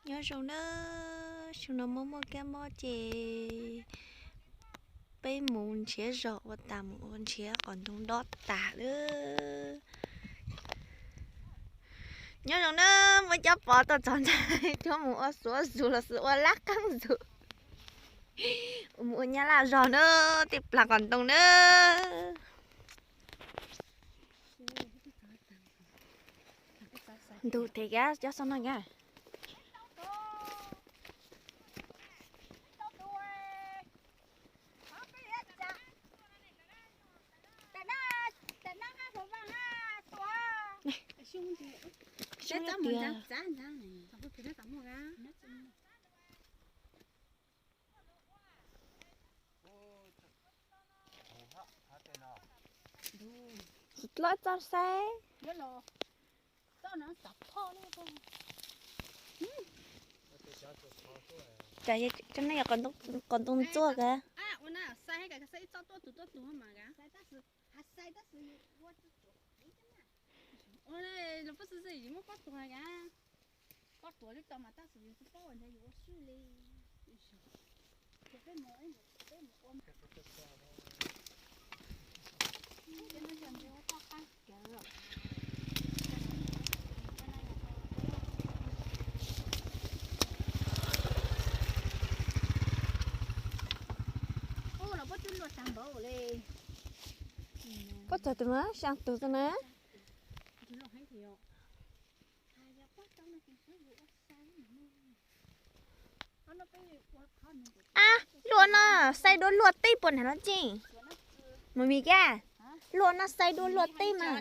Nyob zoo na, xyoo no muaj muaj kab mob ces peb mus nrhiav zog ua tas, mus ua nrhiav qos ntoo dob tas lawm. Nyob zoo na, muaj cov pov tuaj txog ntawd, cov mus ua xuav zus los sis ua lab qeeb zus, mus ua nyab laj zog na, tej plag qos ntoo na. Ntug thev kab cov xov no kab. Xyoob tiag. Tsis tlob txoj saib. Cas nej yog qos ntoo ntxuaj kab. Puab txog tus mas xyaa tug tau na. Ab, luaj no xaib duab luaj teb puas nrag no tseej. Mus mis kab, luaj no xaib duab luaj teb mas.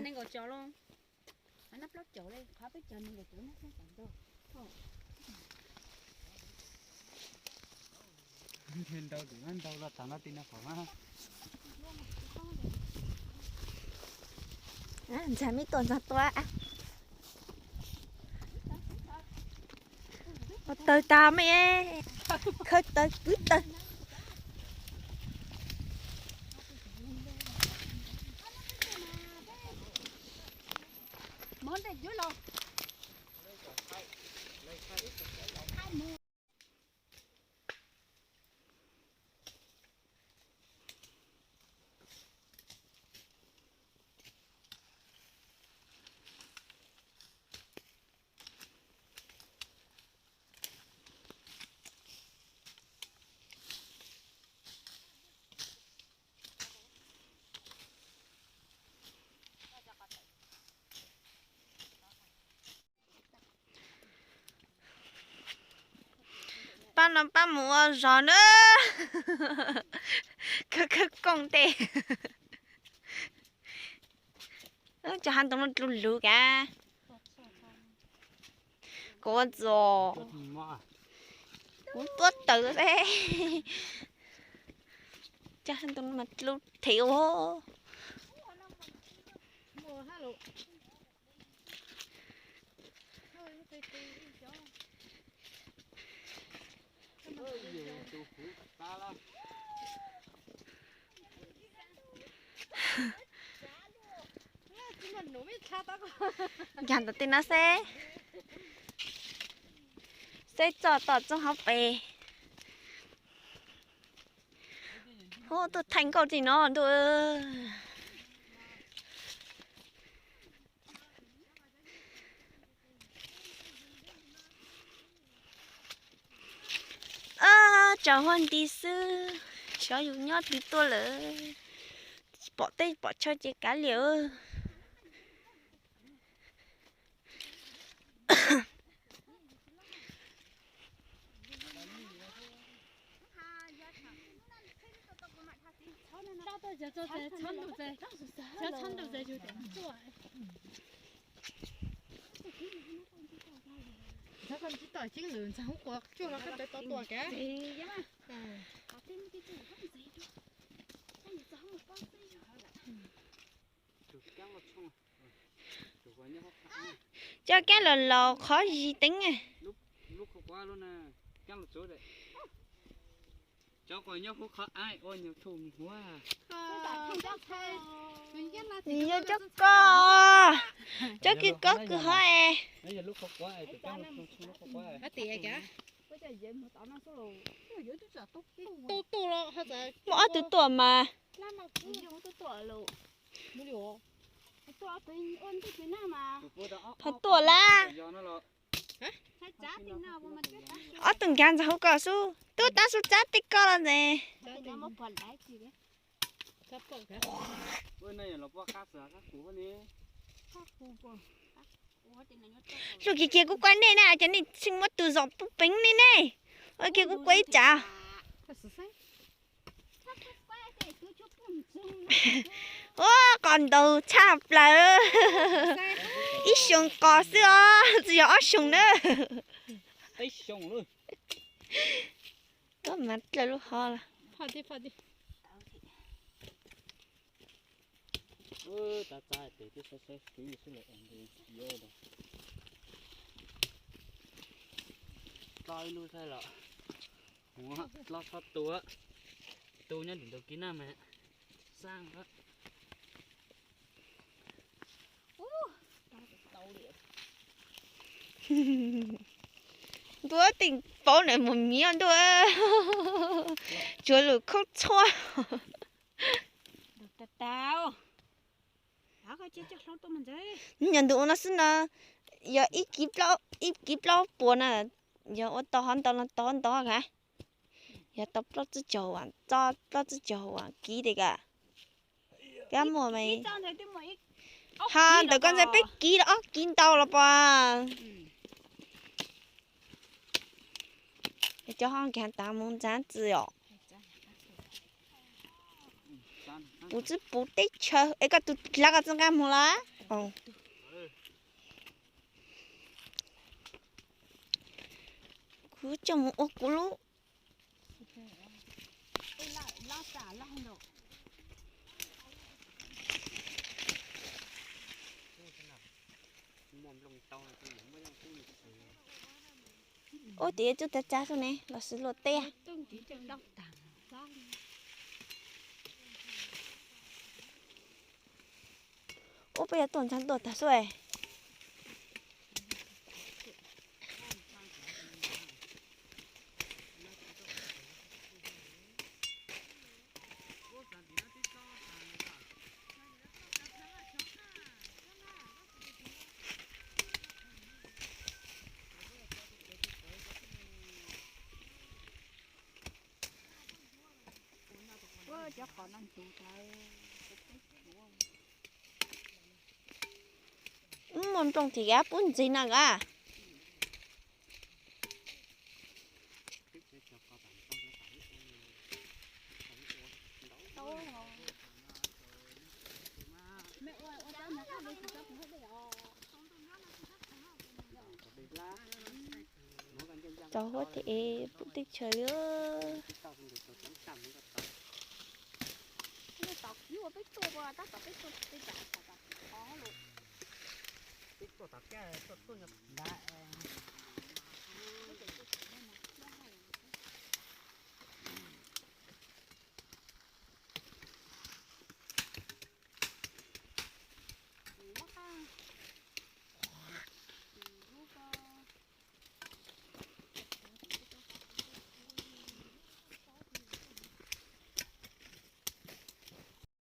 Ntxhais me tuaj ntxhais tua. Ua tawg tag me, khawb tawg kwv tawg. Pab no pab mus ua zog na. Khawb khawb kooj tej. Cov hav ntoo no dlub lug kab. Kuv ua txuas, kuv tuab tawm xwb. Cov hav ntoo no mas dlub thev ua. Nkag ntawm tej no seb, seb txoj tom txoj hauv pes. Hu tuaj thaij nkauj txij no ntuj. Ab, tsaus huab nti xwb, xyov yus nyob twg tuaj lawm. Tsis pom teb pom chaw ces kav liam. Ntxhab koj tsis tau ceeb lwm ntxhab hub quas cuaj los koj tau tua kav. Coj kab los laus qhov zis teev. Cov uas nyob hauv qhov aib ua nyuag thu mus huab. Nws yog cov ko, cov kws ko kws hov es. Muaj ob tug tuaj mas. Ho tuaj lawm. Ob tug nkag ntawm hauv ko xwb, tub tab sis tsab tej ko los ntawd. Luag kiag kiag kuv kuaj nej na, cov nej tseem muab tus zom puj peev nej ne. Ua kiag kuv kuaj ib tsam. Ua qos ntaus tshaj plaws. Ib xyoos qos xwb os, tsis yog ob xyoos na. Koj mas dlawg lub hov lawm. Dlo ib lub saib los. Dlo txhob tu, tu nyob ntawm tus kib na mas xaj. Ntuj, tej paub na mus miv ntuj, tsuav lus khaub txhua. Nyuam ntws ua no xwb no, yog ib kib plaub puas na, yog ua tau hov ntau los tau hov ntau ka. Yog tau plaub tsib caug vam txo, plaub tsib caug vam kib li ka. Kab muaj mas. Ha ntawm koj ntxhais peb kib los ob kib ntau los pom. Cov ho nkag tav mus ntxav txwm os. Puv txwb puv teb chaws es koj tus hlab koj txawj nqa mus lawm. Kuv coj mus ua kuv lub. Ub, tias tsuj tag tsa xwb ne los sis luaj teb. Ub, peb yuav tuaj ntxhab tuaj tag xwb. Muaj nplooj thiab pub ntxiv no ka. Tau huab thiab pub teb chaws li.